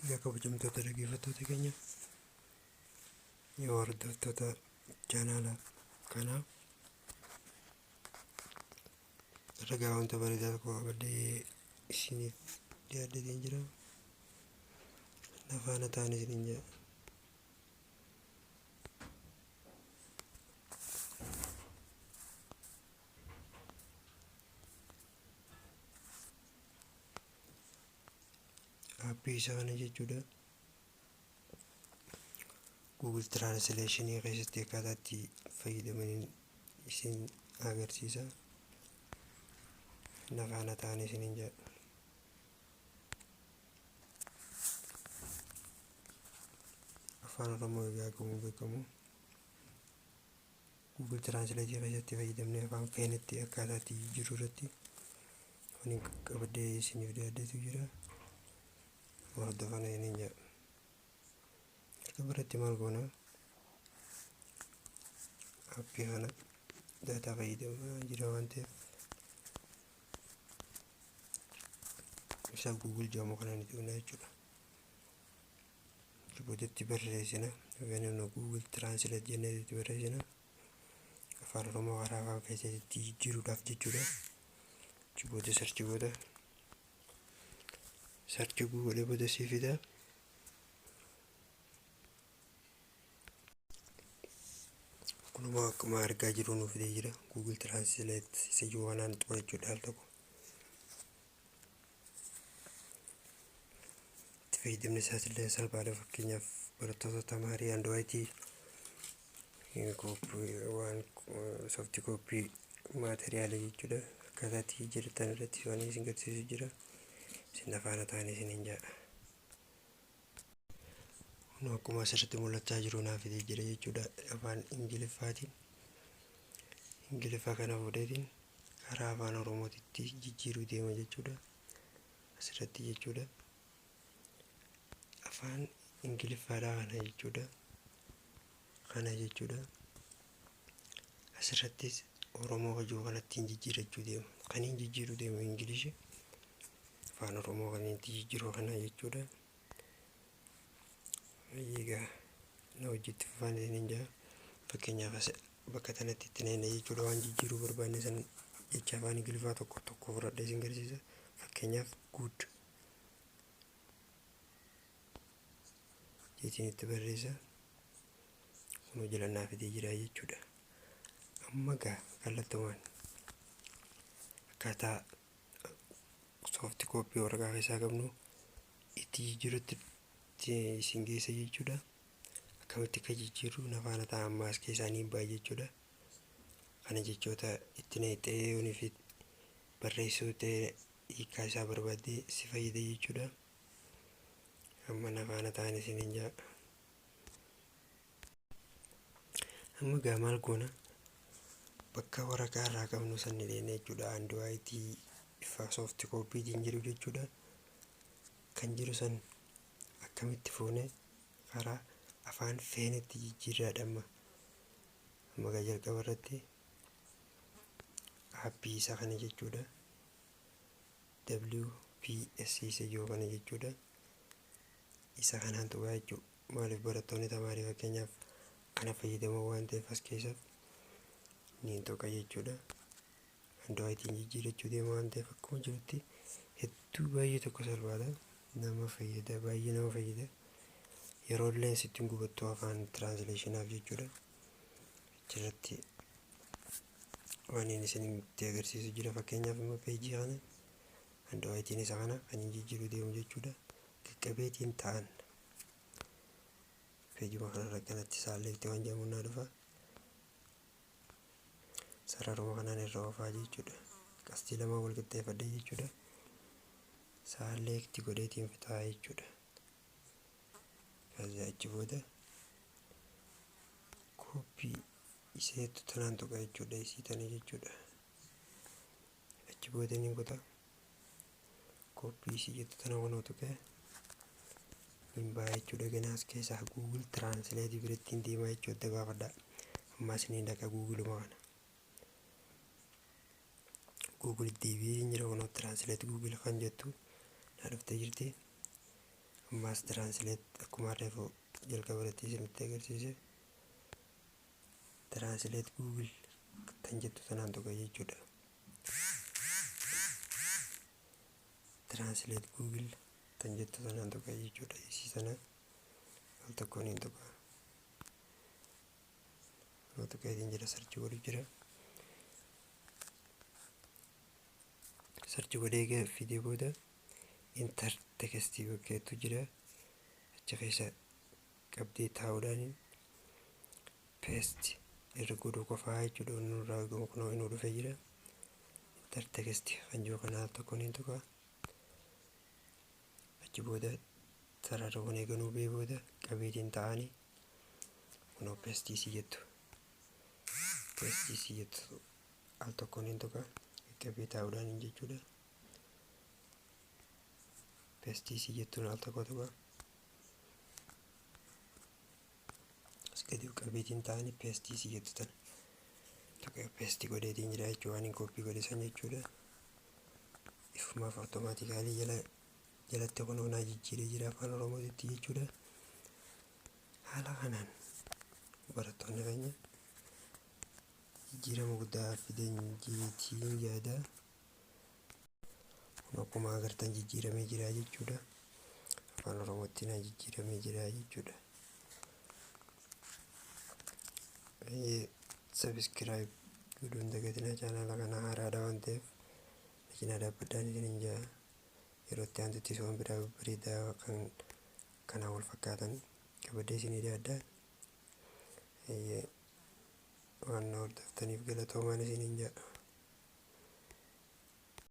Egaa kabajamtoota dhaggeeffattoota keenya, yoo hordoftoota chaanaala kanaa, ragaa wanta bareedaa tokko qabadhee isiniif dhiyaadheetiin jira. Na faana ta'an isiniin jedha. Aappii isaa kana jechuudha. Google Translation keessatti akkaataa itti fayyadamaniin isin agarsiisa. Na faana ta'an isiniin jedha. Afaan Oromoo egaa akkuma beekamu Google Translate keessatti fayyadamnee afaan feenetti akkaataa itti jijjiiruu irratti waan qabadhee isiniif dhiyaadheetu jira. Hordofaa isiniin jedha. Jalqaba irratti maal goona? Aappii kana daataa fayyadamaa jira waan ta'eef isa Google jedhamu kana ni tuqna jechuudha. Boodatti barreessina. Yookaan Google Translate jennee itti barreessina. Afaan Oromoo karaa afaan keessatti jijjiiruudhaaf jechuudha. Achi booda search goota. Search godhee booda sii fida. Kunuma akkuma argaa jirru nuuf fidee jira. Google Translate isa jiru kanaan tuqa jechuudha al tokko. Itti fayyadamni isaas illee salphaadha. Fakkeenyaaf, barattoota tamaarii handwriting waan soft copy material jechuudha. Akkaataa itti jijjiirtan irratti waan isin agarsiisu jira. Isin afaana ta'an isiniin jedha. Kun akkuma asirratti mul'achaa jiru naaf fidee jira jechuudha. Afaan Ingiliffaatiin. Ingiliffa kana fuudheetiin karaa afaan Oromootitti jijjiiruu deema jechuudha. Asirratti jechuudha. Afaan Ingiliffaadhaa kana jechuudha. Kana jechuudha. Asirrattis Oromoo hojii kanatti jijjiirachuu deema. Kan hin jijjiiruu deemu Ingilishi. Afaan Oromoo kan itti jijjiiru kana jechuudha. Egaa na hojiitti fufaan isiniin jedha. Fakkeenyaaf, as bakka kanatti itti neena jechuudha, waan jijjiiruu barbaanne san jecha afaan Ingiliffaa tokko tokko fudhadhee isin agarsiisa. Fakkeenyaaf, "good" jechuun itti barreessa. Kunoo jala naa fidee jira jechuudha. Amma gaa kallattumaan akkaataa soft copy waraqaa keessaa qabnu itti jijjiirutti isin geessa jechuudha. Akkamitti akka jijjiirru na faana ta'a, ammaas keessaa ni ba'a jechuudha. Kana jechoota itti neexxee yoonii fi barreessuu ta'e hiikkaa isaa barbaaddee si fayyada jechuudha. Amma na faana ta'an isiniin jedha. Amma gaa maal goona? Bakka waraqaa irraa qabnu san ni dheena jechuudha. Handwriting bifa soft copytiin jiru jechuudha. Kan jiru san akkamitti fuune karaa afaan feenetti jijjiirraadha amma. Amma gaa jalqaba irratti aappii isaa kana jechuudha. WPS isa jiru kana jechuudha. Isa kanaan tuqaa jechuudha. Maaliif, barattoonni tamaarii fakkeenyaaf kana fayyadamoo waan ta'eef as keessaaf ni tuqa jechuudha. Handwriting jijjiirachuu deema waan ta'eef akkuma jirutti hedduu baay'ee tokko salphaadha. Nama fayyada, baay'ee nama fayyada. Yeroo illee sitti hin gubattu afaan translationaaf jechuudha. Achirratti waan inni isinitti agarsiisu jira. Fakkeenyaaf, immoo peejii kana handwriting isa kana kan hin jijjiiruu deemu jechuudha. Qaqqabeetiin ta'an peejuma kanarra kanatti select waan jedhamu naa dhufa. Sararuma kanaan irra oofaa jechuudha. Qastii lama wal qixxeeffadhe jechuudha. Select godheetiin fixaa jechuudha. Kaza achi booda copy iseetu tanaan tuqa jechuudha. Isii tana jechuudha. Achi booda ni kuta. Copy isii jettu tana kunoo tuqee hin ba'a jechuudha. Ganaas keessaa Google Translate biratti hin deemaa jechuudha. Adda baafadhaa. Ammas ni dhaqa Googleuma kana. Google deebi'ee hin jira, kunoo Translate Google kan jettu na dhuftee jirti. Ammaas translate akkuma reefu jalqaba irratti isinitti agarsiise, translate Google kan jettu tanaan tuqa jechuudha. Translate Google kan jettu tanaan tuqa jechuudha. Isii sana al tokkoon hin tuqa. Nama tuqeetiin jira, search godhu jira. Search godhee fidee booda enter text bakkeetu jira. Achi keessa qabdee taa'uudhaan paste irra godhuu qofaa jechuudha. Inni nurraa eegamu kunoo inni dhufee jira. Enter text kan jiru kana al tokkoon hin tuqa. Achi booda sarara kun eeganuu bee booda qabeetiin ta'anii kunoo paste isii jettu. Paste isii jettu al tokkoon hin tuqa. Qabee taa'uudhaan jechuudha. Paste isii jettuun al tokko tuqa. As gadi qabeetiin ta'anii paste isii jettu tana. Tuqee paste godheetiin jira jechuudha. Waan hin copy godhe san jechuudha. Ifumaaf automatically jalatti kunoo naa jijjiiree jira afaan Oromootitti jechuudha. Haala kanaan barattoonni keenya jijjiirama guddaa fidan jeetiin yaada. Kun akkuma agartan jijjiiramee jira jechuudha. Afaan Oromootti naa jijjiiramee jira jechuudha. Subscribe godhuun dagatinaa, chaanaala kana haaraadha waan ta'eef cinaa dhaabbadhaan isiniin jaa. Yeroo itti aantutti waan biraa babbareedaa kan kanaan wal fakkaatan qabadhee isinii dhiyaadha. Waan na hordoftaniif galatoomaan isiniin jaa.